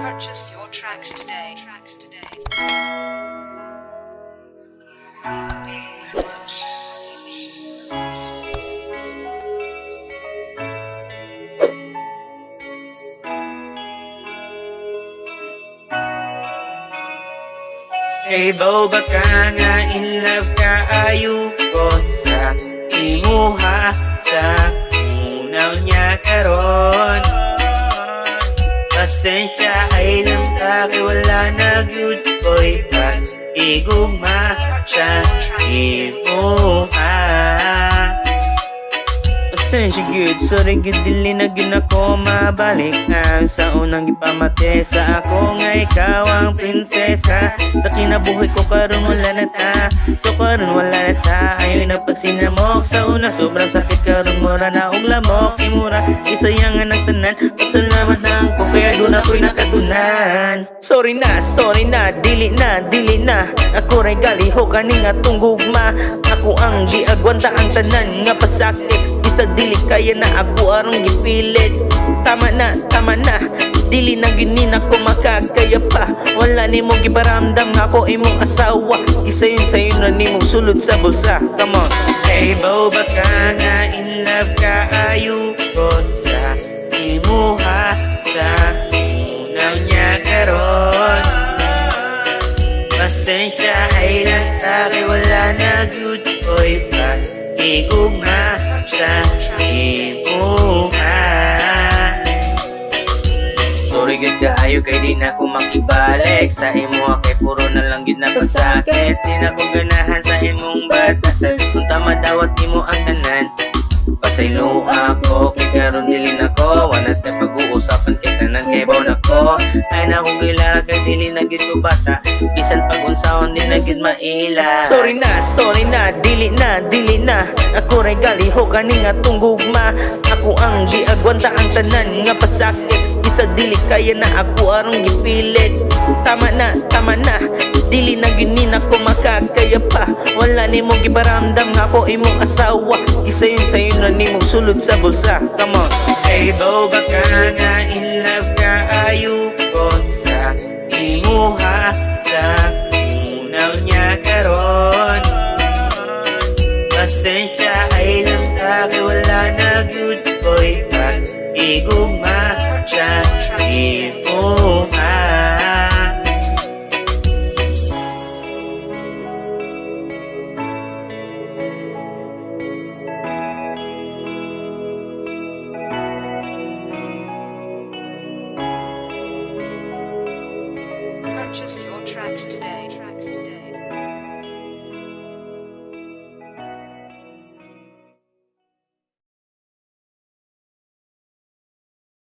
Purchase your tracks today. Tracks today. Hey, ba ka nga in love ka ayo ko sa imuha sa unaw niya karon. Pasensya ay lang ta kay wala na gyud ko'y pag-igugma sa imuha. Pasensya gyud, sorry gyud, dili na gyud ako mabalik ang sa unang gipamate sa ako nga ikaw ang prinsesa sa kinabuhi ko. Karon wala na ta, so karon wala na ta. Ayo na pagsinamok sa una, sobrang sakit. Karon mura na og lamok, imura isayangan ang tanan. Pasalamat na ako kaya doon ako'y nakatunan. Sorry na, dili na, dili na ako ray galihok kaning atong gugma. Ako ang giagwanta ang tanan nga pasakit. Bisag dili kaya na ako arang gipilit. Tama na, tama na. Dili na gyud ni nako makakaya pa. Wala nimo giparamdam nga ako imong asawa. Gisayon sayon na nimo sulod sa bulsa. Come on. Hey, ba ka nga in love ka ayo ko sa imuha sa unaw niya karon. Pasensya ay lang ta kay wala na gyud ko'y pag-igugma sa imuha. Sorry gyud kaayo kay di na ko makibalik sa imo kay puro na lang gyud na pasakit. Di na ko ganahan sa imong batasan kung tama dawat nimo ang tanan. Pasaylo ako kay karon dili na ko wala ta pag-uusapan kay tanan kay baw na ko. Ay na akong gilara kay dili na gyud ko bata. Bisan pag unsaon di na gyud maila. Sorry na, dili na, dili na ako ray galihok kaning atong gugma. Ako ang giagwanta ang tanan nga pasakit. Bisag dili kaya na ako arang gipilit. Tama na, tama na. Dili na gyud ni nako makakaya pa. Wala nimo giparamdam nga ako imong asawa. Gisayon sayon na nimo sulod sa bulsa. Come on. Hey, ba ka nga in love ka ayo ko sa imuha sa unaw niya karon. Pasensya ay lang ta kay wala na gyud ko'y pag-igugma sa imuha. Purchase your tracks today. Tracks today.